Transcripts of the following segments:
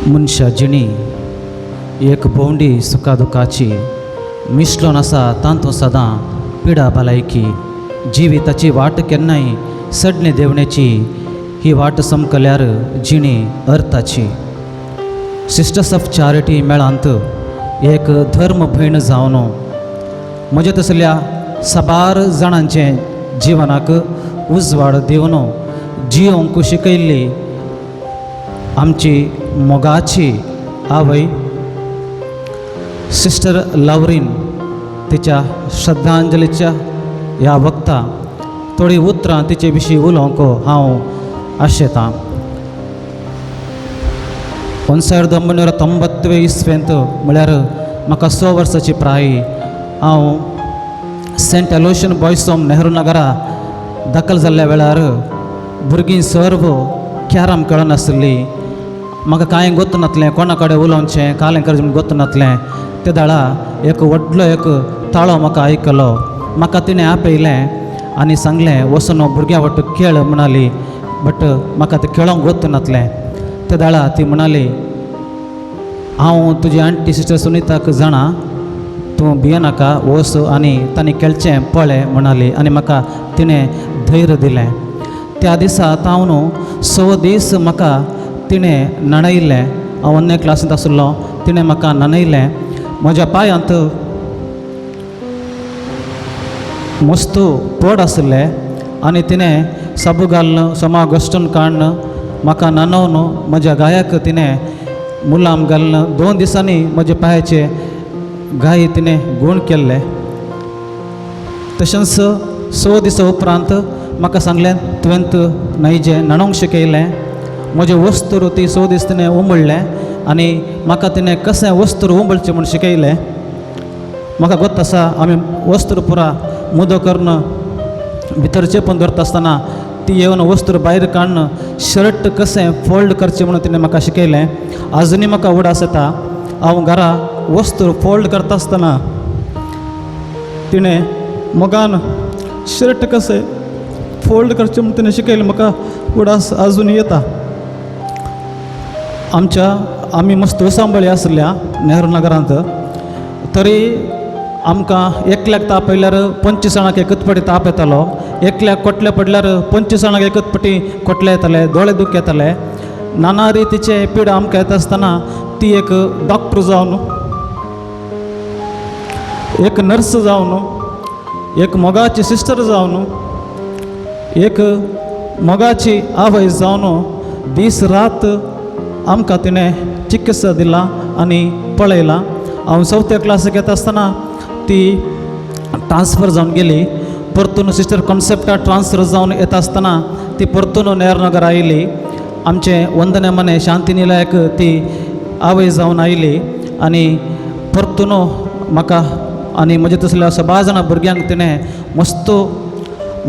मनशा जिणी एक भोंवडी सुखा दुखाची मिश्लोन आसा तांतूं सदां पिडा भलायकी जिविताची वाट केन्नाय सडणे देवण्याची ही वाट समकल्यार जिणी अर्थाची. सिस्टर्स ऑफ चॅरिटी मेळांत एक धर्म भयण जावन म्हज्या तसल्या साबार जाणांचें जिवनाक उजवाड दिवन जियोंक शिकयल्ली आमची मोगाची आवय सिस्टर लावरीन तिच्या श्रद्धांजलीच्या ह्या वक्ता थोडीं उतरां तिचे विशीं उलोवंक हांव आशेतां. 1990 इस्वेंत, म्हळ्यार म्हाका 6 वर्साची प्राय, हांव सेंट एलोशियन बॉयज होम नेहरू नगरा दाखल जाल्ल्या वेळार भुरगीं सर्व कॅरम खेळनासलीं. म्हाका कांय गोत्त नासलें, कोणा कडेन उलोवचें, कालें करचें म्हूण गोत्त नासलें. ते दाळा एक व्हडलो एक ताळो म्हाका आयकलो. म्हाका तिणें आपयलें आनी सांगलें, वचून भुरग्यां वट खेळ म्हणाली. बट म्हाका तें खेळोंक गोत्त नासलें. ते दाळा ती म्हणाली, हांव तुजी आंटी सिस्टर सुनिताक जाणा, तूं भियेनाका, वच आनी तांणी खेळचें पळय म्हणाली आनी म्हाका तिणें धैर्य दिलें. त्या दिसा तावन 6 दीस म्हाका तिणें न्हाणयलें. हांव अन्य क्लासींत आशिल्लो. तिणें म्हाका न्हाणयलें. म्हज्या पांयांत मस्त पड आशिल्ले आनी तिणें साबू घालून सोमा घश्टून काडून म्हाका न्हाणोवन म्हज्या गायाक तिणें मुलाम घालून 2 दिसांनी म्हज्या पांयाचे गाय तिणें गूण केल्ले. तशेंच 6 दिसां उपरांत म्हाका सांगलें, तुवें न्हयजें न्हाणोवंक शिकयलें. म्हजें वस्तूर ती 6 दीस तिणें उमळ्ळें आनी म्हाका तिणें कशें वस्तूर उमळचें म्हूण शिकयलें. म्हाका गोत्त आसा, आमी वस्तूर पुरा मुदो करून भितर चेपून दवरता आसतना ती येवन वस्तूर भायर काडून शर्ट कशें फोल्ड करचें म्हणून तिणें म्हाका शिकयलें. आजुनूय म्हाका उडास येता, हांव घरा वस्तूर फोल्ड करता आसतना तिणें मोगान शर्ट कशें फोल्ड करचें म्हूण तिणें शिकयलें. म्हाका उडास आजून येता. आमच्या आमी मस्त सांबाळी आसल्या नेहरू नगरांत, तरी आमकां एकल्याक ताप येयल्यार 25 जाणांक एकच पटी ताप येतालो. एकल्याक कोटले पडल्यार 25 जाणांक एकच पटी कोटले येताले, दोळे दुख येताले. नाना रितीचे पिडा आमकां येता आसतना ती एक डॉक्टर जावन, एक नर्स जावन, एक मोगाची सिस्टर जावन, एक मोगाची आवय जावन दीस रात आमकां तिणें चिकित्सा दिला आनी पळयलां. हांव चवथ्या क्लासीक येता आसतना ती ट्रान्सफर जावन गेली. परतून सिस्टर कॉन्सेप्टा ट्रान्सफर जावन येता आसतना ती परतून नेहरू आयली. आमचें वंदने मने शांती निलयाक ती आवय जावन आयली आनी परतून म्हाका आनी म्हजे तसल्या सबार जाणां भुरग्यांक तिणें मस्त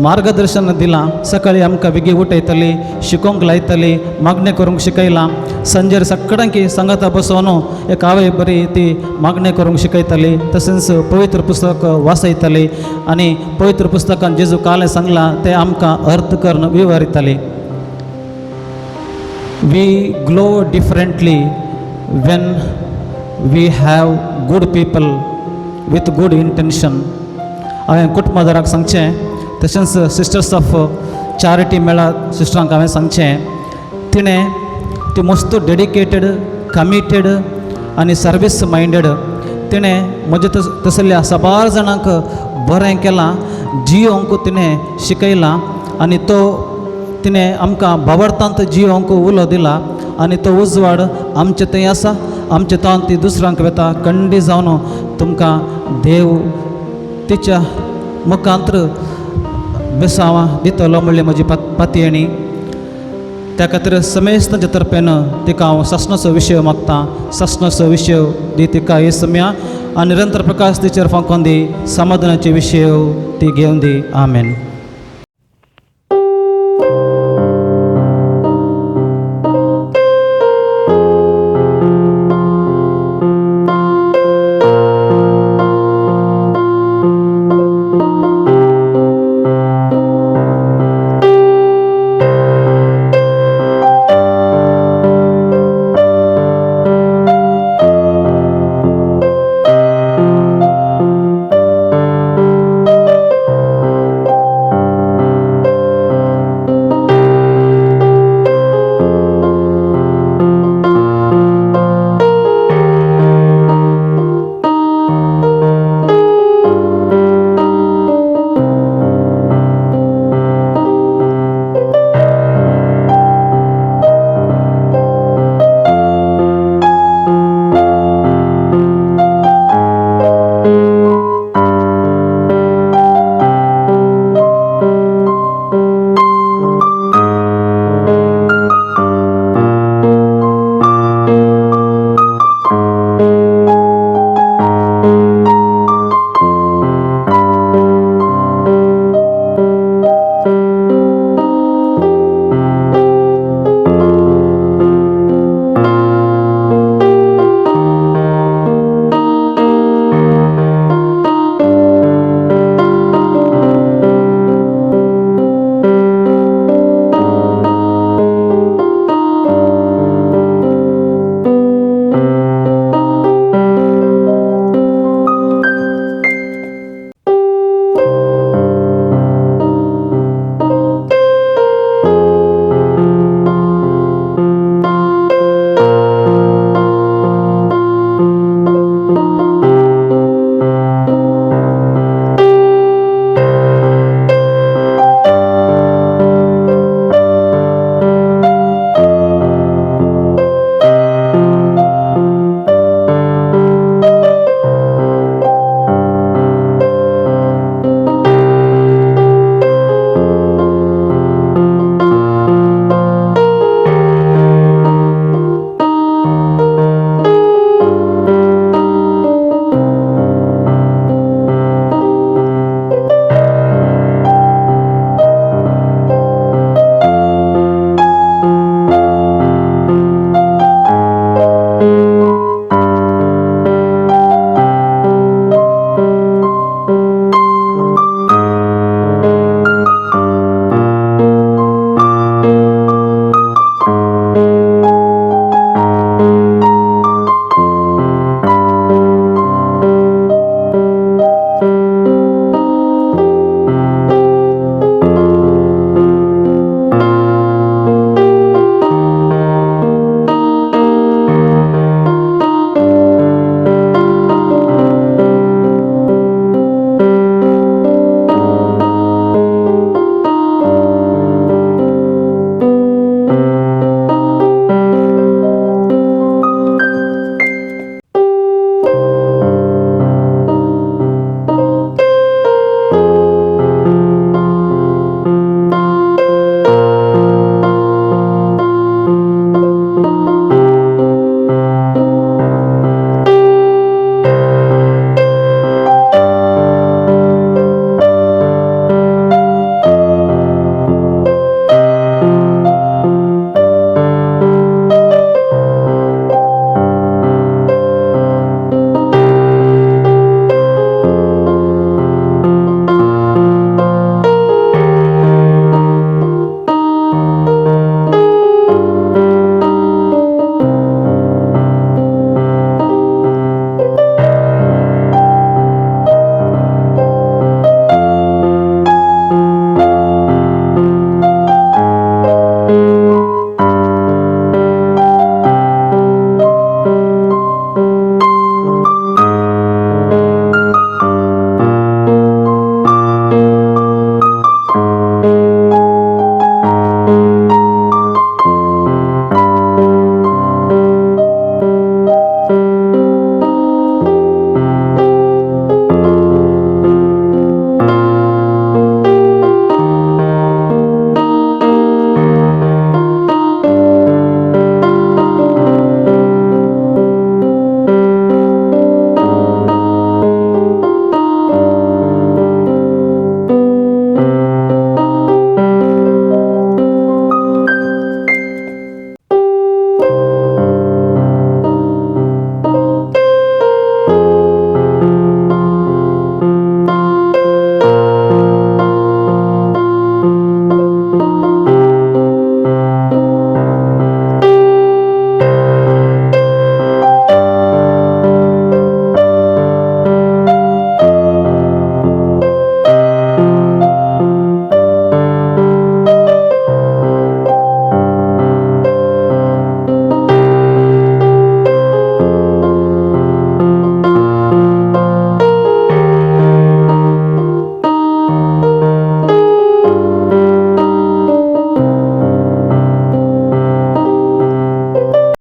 मार्गदर्शन दिलां. सकाळीं आमकां बेगीन उठयताली, शिकोवंक लायताली, मागणें करूंक शिकयलां. सांजेर सगळ्यांकी सांगाता बसोवन एक आवय बरी ती मागणें करूंक शिकयताली. तशेंच पवित्र पुस्तक वाचयताली आनी पवित्र पुस्तकान जेजू कालें सांगलां तें आमकां अर्थ करून विवरिताली. We glow differently when we have good people with good intention. हांवें कुटुंबादाराक सांगचें, तशेंच सिस्टर्स ऑफ चॅरिटी मेळा सिस्टरांक हांवें सांगचें, तिणें ती मस्त डेडिकेटेड, कमिटेड आनी सर्वीस मायंडेड. तिणें म्हजे तसल्या साबार जाणांक बरें केलां, जियोंक तिणें शिकयलां आनी तो तिणें आमकां भावार्थांत जियोंक उलो दिला आनी तो उजवाड आमचे थंय आसा, आमचे तावन ती दुसऱ्यांक वता. खंडी जावन तुमकां देव तिच्या मुखांत्र बेसांवां दितलो म्हणली म्हजी पातयेणी. त्या खातीर समेस्तांच्या तर्फेन तिका हांव सासणाचो विशय मागता. सासणाचो विशय दी तिका हे सम्या आनी निरंतर प्रकाश तिचेर फांकोन दी. समाधानाचे विशय ती घेवन दी. आमेन.